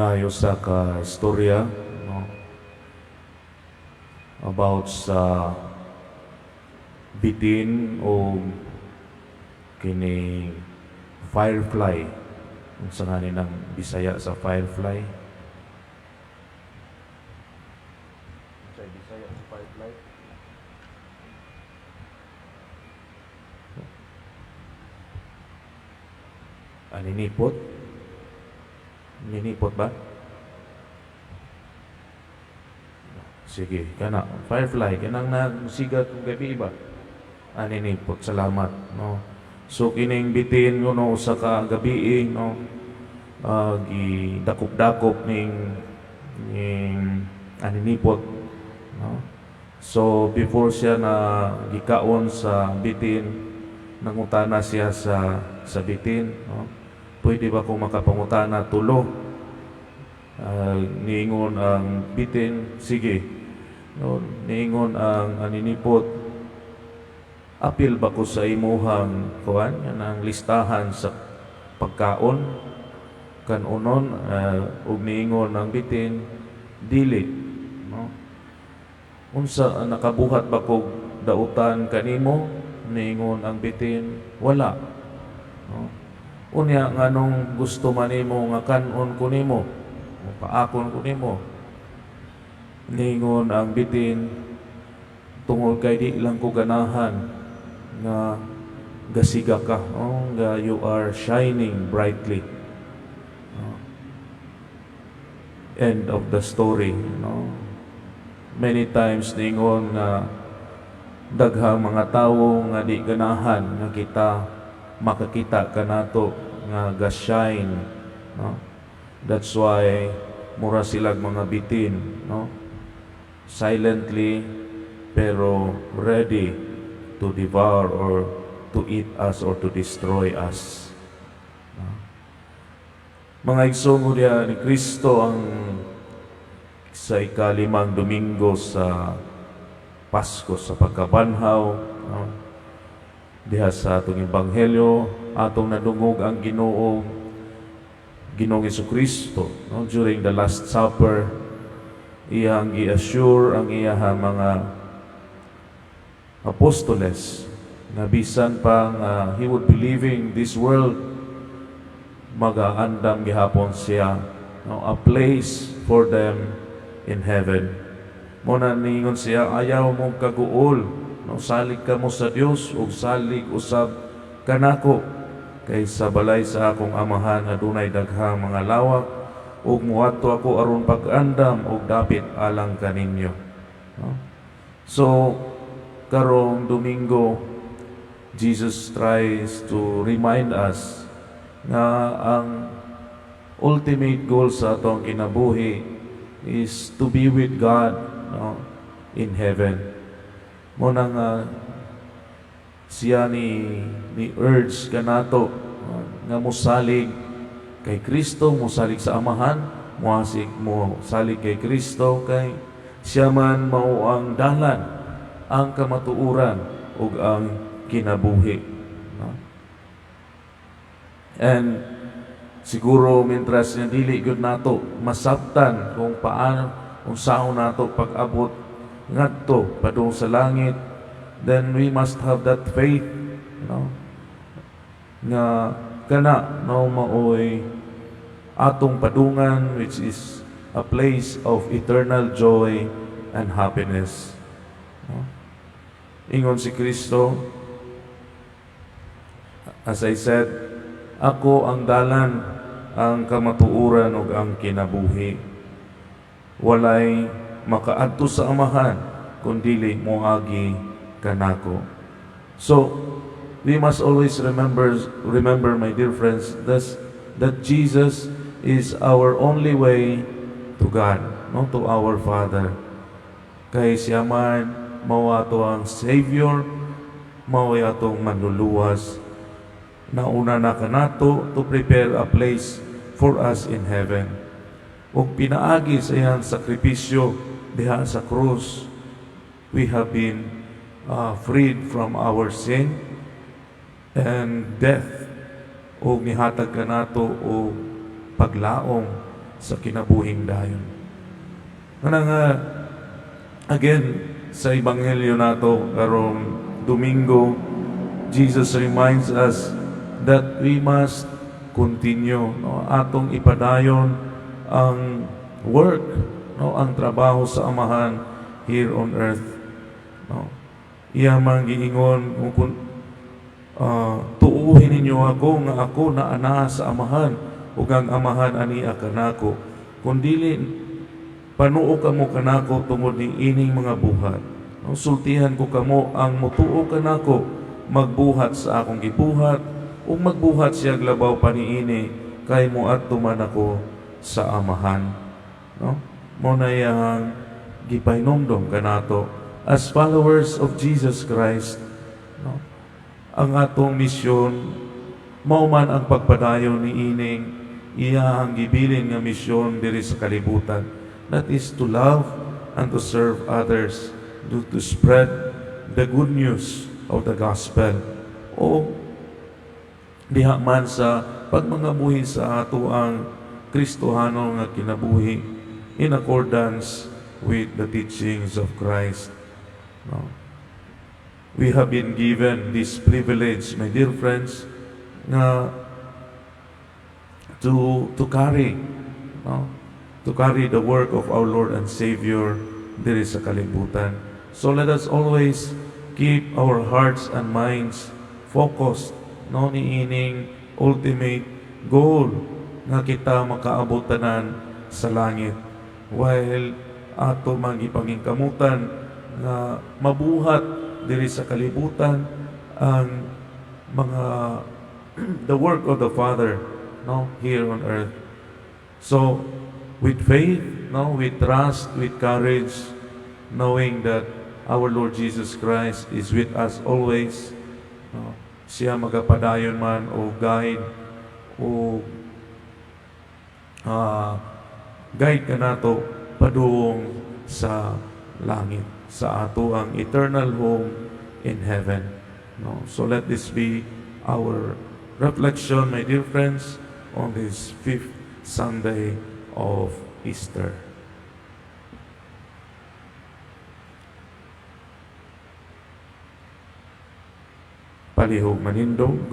Ayo sa ka istorya, no, about sa bitin o kini firefly. Unsa nga ni ng Bisaya sa firefly? Unsa Bisaya sa firefly? Aninipot? Ninipot ba? Sige, kana firefly kanang nagsigat kung gabi ba? Aninipot, salamat, no. So kining bitin kuno usa ka gabi, no, gidakop-dakop ning aninipot, no. So before siya na gikaon sa bitin, nangutana siya sa bitin, no. "Pwede ba kung makapangutana tulo?" Niingon ang bitin, "Sige." No, niingon ang aninipot, "Apil ba ko sa imuhang kuan ang listahan sa pagkaon kanunon?" Ug niingon ang bitin, "Dili," no. "Unsa, nakabuhat ba kog dautan kanimo?" Niingon ang bitin, "Wala," no. "Unya nganong gusto man nimo nga kanon ko nimo o paakon ko nimo?" Niingon ang bitin, "Tungod kay di lang ko ganahan nga gasiga ka, oh, nga you are shining brightly." Oh. End of the story, no. Many times ningon nga daghang mga tawo nga di ganahan nga kita makakita kanato nga ga-shine, no. That's why mura silag mga bitin, no, silently pero ready to devour or to eat us or to destroy us, no? Mga igsoon diha ni Kristo, ang sa ikalimang Domingo sa Pasko sa pagkabanhaw, no? Diha sa atong ebanghelyo, atong nadungog ang Ginoong Kristo, no, during the Last Supper, iyang gi-assure ang iyahang mga apostoles nga bisan pa nga he would be leaving this world, magaandam gihapon siya, no, a place for them in heaven. Mao na ningon siya, "Ayaw mo kaguol, no, salig kamo sa Dios ug salig usab kanako, kay sa balay sa akong Amahan adunay daghang mga lawak ug muadto ako aron pag-andam og dapit alang kaninyo," no? So karong Domingo, Jesus tries to remind us nga ang ultimate goal sa atong kinabuhi is to be with God, no, in heaven. Mao na nga siya ni urge kanato, no, nga mosalig kay Kristo, mosalig sa Amahan, moasig mo salig kay Kristo kay siya man mao ang dalan, ang kamatuoran ug ang kinabuhi, no? And siguro mintras nga dili gyud nato masabtan kung paano, unsaon nato pag-abot ngadto padung sa langit, then we must have that faith, no, nga kana, no, maoy atong padungan, which is a place of eternal joy and happiness, no? Ingon si Kristo, as I said, "Ako ang dalan, ang kamatuoran ug ang kinabuhi. Walay makaadto sa Amahan kun dili moagi kanako." So, we must always remember, my dear friends, this, that Jesus is our only way to God, no, to our Father. Kay siya man mao ato ang Savior, mao atong manluluwas. Nauna na kanato to prepare a place for us in heaven. Ug pinaagi sa iyang sakripisyo diha sa krus, we have been freed from our sin and death ug nihatag kanato og paglaom sa kinabuhing dayon. Nga nga again sa ebanghelyo nato karong Domingo, Jesus reminds us that we must continue, no, atong ipadayon ang work, no, ang trabaho sa Amahan here on earth, no. Iya man giingon kung tuuhin ninyo ako nga ako naa sa Amahan ug ang Amahan ania kanako. Kung dili, panuo kamo kanako tungod ni ining mga buhat. No, sultihan ko kamo, ang mutuo kanako magbuhat sa akong gibuhat ug magbuhat siya labaw pa niini kay moadto man ako sa Amahan, no. Mo na iyang gipahinomdom kanato as followers of Jesus Christ, no. Ang atong misyon mao man ang pagpadayon ni ining iyang gibilin nga misyon diri sa kalibutan, that is to love and to serve others, to spread the good news of the gospel o diha man sa pagmangabuhi sa ato ang Kristohano nga kinabuhi in accordance with the teachings of Christ. No? We have been given this privilege, my dear friends, nga to carry, no, to carry the work of our Lord and Savior diri sa kalibutan. So let us always keep our hearts and minds focused, no, niining ultimate goal nga kita makaabot tanan sa langit, while ato mang ipangingkamutan nga mabuhat diri sa kalibutan ang mga the work of the Father, no, here on earth. So with faith, no, with trust, with courage, knowing that our Lord Jesus Christ is with us always, no, siya magapadayon man o guide o guide kanato padung sa langit, sa ato ang eternal home in heaven, no. So let this be our reflection, my dear friends, on this fifth Sunday of Easter. Palihog manindog.